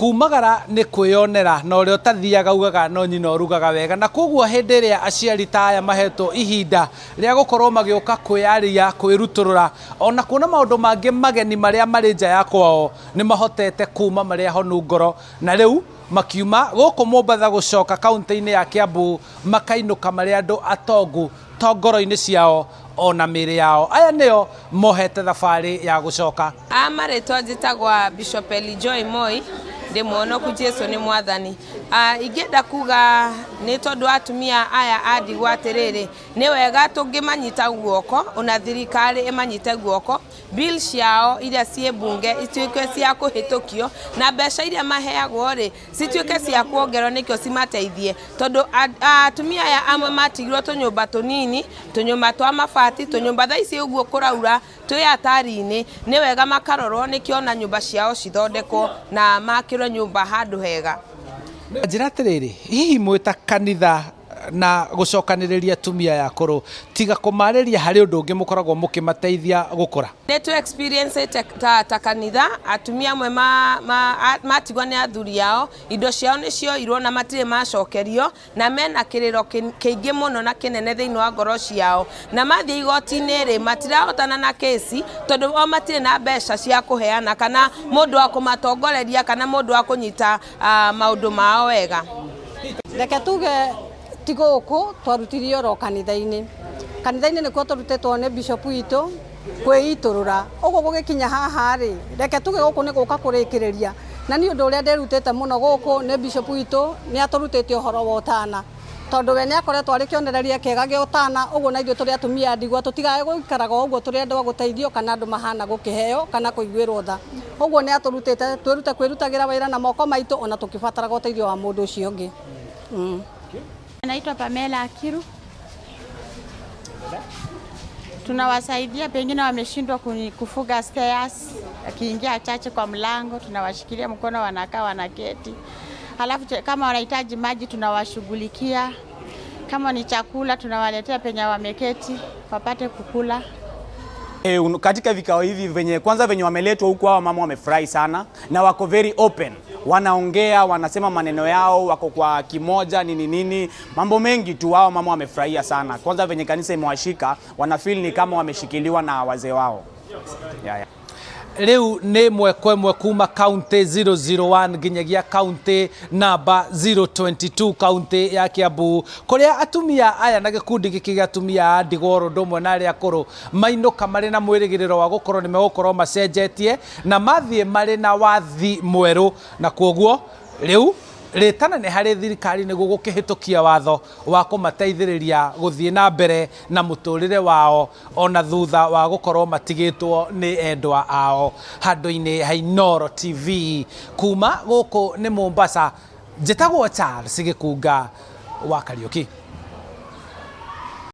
Kumagara nĩ kwĩyonera na ũrĩa ũtathiaga ugaga no nyina ũrugaga wega, na koguo hĩndĩ ĩrĩa aciari ta aya mahetwo ihinda rĩa gũkorwo magĩũka kwĩyaria, kwĩrutũrũra ona kuona maũndũ mangĩ mageni marĩa marĩ nja ya kwao, nĩ mahotete kuma marĩ ahonu ngoro, na rĩu makiuma gũkũ Mombatha gũcoka kaũntĩ-inĩ ya Kiambu makainũka marĩ andũ atongu to ngoro-inĩ ciao ona mĩĩrĩ yao. Aya nĩo mohete thabarĩ ya gũcoka. A marĩtwa njĩtagwa Bishop Eli Joy Moi, ndĩ mũhonoku, Jesu nĩ mwathani. Ingĩenda kuga nĩ tondũ atumia aya a ndigwa atĩrĩrĩ, nĩ wega tũngĩmanyita guoko ona thirikari ĩmanyite guoko, bill ciao iria ciĩ bunge ituĩke cia kũhĩtũkio na mbeca iria maheagwo rĩ cituĩke cia kuongerwo nĩkĩo cimateithie, tondũ atumia aya amwe matigirwo tũnyũmba tũnini, tũnyũmba twa mabati, tũnyũmba thaa ici ũguo kũraura twĩ hatari-inĩ. Nĩ wega makarorwo nĩkĩo ona nyũmba ciao cithondekwo na makĩrwo nyũmba handũ hega. Njĩra atĩrĩrĩ, hihi mwĩ ta kanitha na gũcokanĩrĩria atumia aya akũrũ, tiga kũmarĩria, harĩ ũndũ ũngĩ mũkoragwo mũkĩmateithia gũkũra? Nĩ tũ experience ta kanitha atumia amwe matigwo nĩ athuri ao, indo ciao nĩ cioirwo na matirĩ macokerio, na mena kĩrĩro kĩingĩ mũno na kĩnene thĩinĩ wa ngoro ciao, na mathiĩ igoti-inĩ rĩ matirahotana na kesi tondũ o matirĩ na mbeca cia kũheana kana mũndũ wa kũmatongoreria kana mũndũ wa kũnyita maũndũ mao wega. Reke tuge ti gũkũ twarutirio oro kanitha-inĩ. Kanitha-inĩ nĩkuo tũrutĩtwo nĩ bishop witũ kwĩitũrũra. Ũguo gũgĩkinya haha rĩ, reke tuge gũkũ nĩ gũka kũrĩkĩrĩria. Na niĩ ũndũ ũrĩa ndĩrutĩte mũno gũkũ nĩ bishop witũ nĩ atũrutĩte ũhoro wa ũtana, tondũ we nĩ akoretwo arĩ kĩonereria kĩega gĩa ũtana. Ũguo na ithuĩ tũrĩ atumia a ndigwa tũtigae gũikaraga o ũguo tũrĩ andũ a gũteithio kana andũ mahana gũkĩheo kana kũiguĩrwo tha. Ũguo nĩ atũrutĩte twĩrute kwĩrutagĩra wĩra na moko maitũ ona tũkĩbataraga ũteithio wa mũndũ ũcio ũngĩ. Naitwa Pamela Akiru. Tunawasaidia, pengine wameshindwa kufuga stairs, akiingia chache kwa mlango tunawashikilia mkono, wanakaa wanaketi. Halafu kama wanahitaji maji tunawashughulikia, kama ni chakula tunawaletea penye wameketi wapate kukula. Katika vikao hivi venye kwanza venye wameletwa huku, hawa mama wamefurahi sana na wako very open, wanaongea, wanasema maneno yao, wako kwa kimoja nini nini, mambo mengi tu. Hao mama wamefurahia sana. Kwanza venye kanisa imewashika, wana feel ni kama wameshikiliwa na wazee wao. Yeah. Rĩu nĩ ĩmwe kwa ĩmwe kuma kaunti 001 nginyagia kaunti namba 022, kaunti ya Kiambu, kũrĩa atumia aya na gĩkundi gĩkĩ gĩa atumia a ndigwa oro ũndũ ũmwe na arĩa akũrũ mainũka marĩ na mwĩrĩgĩrĩro wa gũkorwo nĩ megũkorwo macenjetie na mathiĩ marĩ na wathi mwerũ, na kwoguo rĩu rĩtana nĩ harĩ thirikari nĩguo gũkĩhĩtũkia watho wa kũmateithĩrĩria gũthiĩ na mbere na mũtũrĩre wao ona thutha wa gũkorwo matigĩtwo nĩ endwa ao. Handũ-inĩ ha Inooro TV kuma gũkũ nĩ Mombasa, njĩtagwo Charles Gĩkunga wa Kariũki.